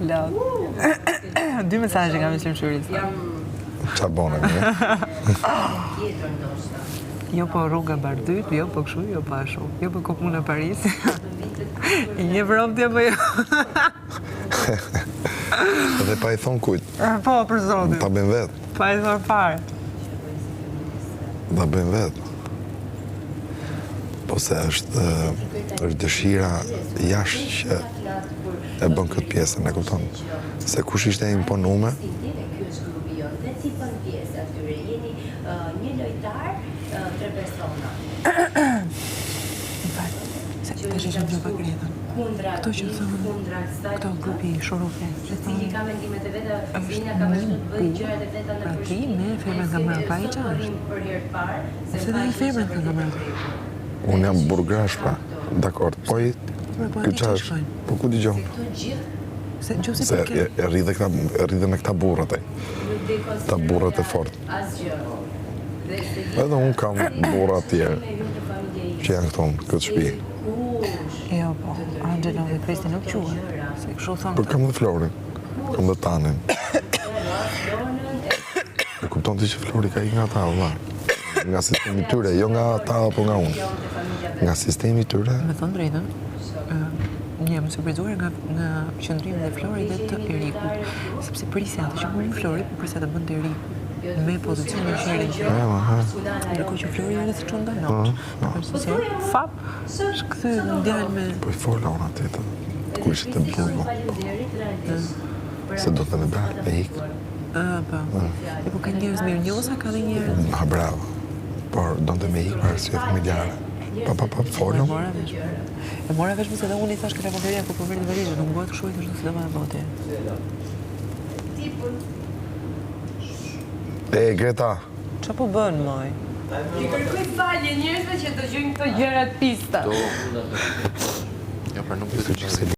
Lot. Dy mesazhe nga Myslim Shyri. Ça bone, mirë? Jo po rruga Bardhyl, jo po kështu, jo po ashtu. Jo po komuna Paris. I një vromti apo jo? Dhe pa i thonë kujt. Po, për zotin. Ta bëjmë vetë. Pa i thonë fare. Ta bëjmë vetë. Po se është, është dëshira jashtë që e bën këtë pjesën, e kupton? Se kush ishte e imponume? Se tash e gjë pak Gretën. Këto që thonë, këto grupi Shurufe, që thonë, është një burrë, pra ti me femrën nga mbrapa, ai ça është? Se dhe ai femrën nga mbrapa. Unë jam burrë grash, pra. Dakord, po i... Po, po, Ky qa ça është? shkojnë? Po ku dëgjon? Se në qoftë se Se po ke... e, e rri dhe këta, e rri dhe me këta burrat ai. Këta burrat e fortë. Edhe unë kam burra tjerë që janë këtu në këtë shtëpi. Jo, po, Angelo dhe Kristi nuk quhen. Se kështu thonë Por kam dhe Florin, kam dhe Tanin. E kupton ti që Flori ka ikë nga ata, vëlla. Nga sistemi i tyre, jo nga ata apo nga unë. Nga sistemi i tyre, Me thënë drejtën, ë, jam surprizuar nga nga qëndrimi dhe Florit dhe të Erikut, sepse prisja atë që bëri Flori, po prisja të bënte Eriku me pozicionin që Erik. e, ma, ha. Ndërkohë që Flori erdhi si çun nga not. Për si fap, shkthy në djalë me Po i fola unë aty të, kur ishte te burgu. Se do të me dalë, me ikë. Ë, po. E po ka njerëz mirënjohës, ka dhe njerëz. Ha, bravo. Por donte me ikë për arsye familjare. Pa, pa, pa, E folëm. mora vesh. po. E mora vesh se edhe unë i thash këtë konferencë ku po merrni valixhe, nuk bëhet kështu i thash se do më bote. E, Greta, Çfarë po bën moj? I kërkoj falje njerëzve që dëgjojnë këto gjëra të pista. Jo, për nuk Këtë që se.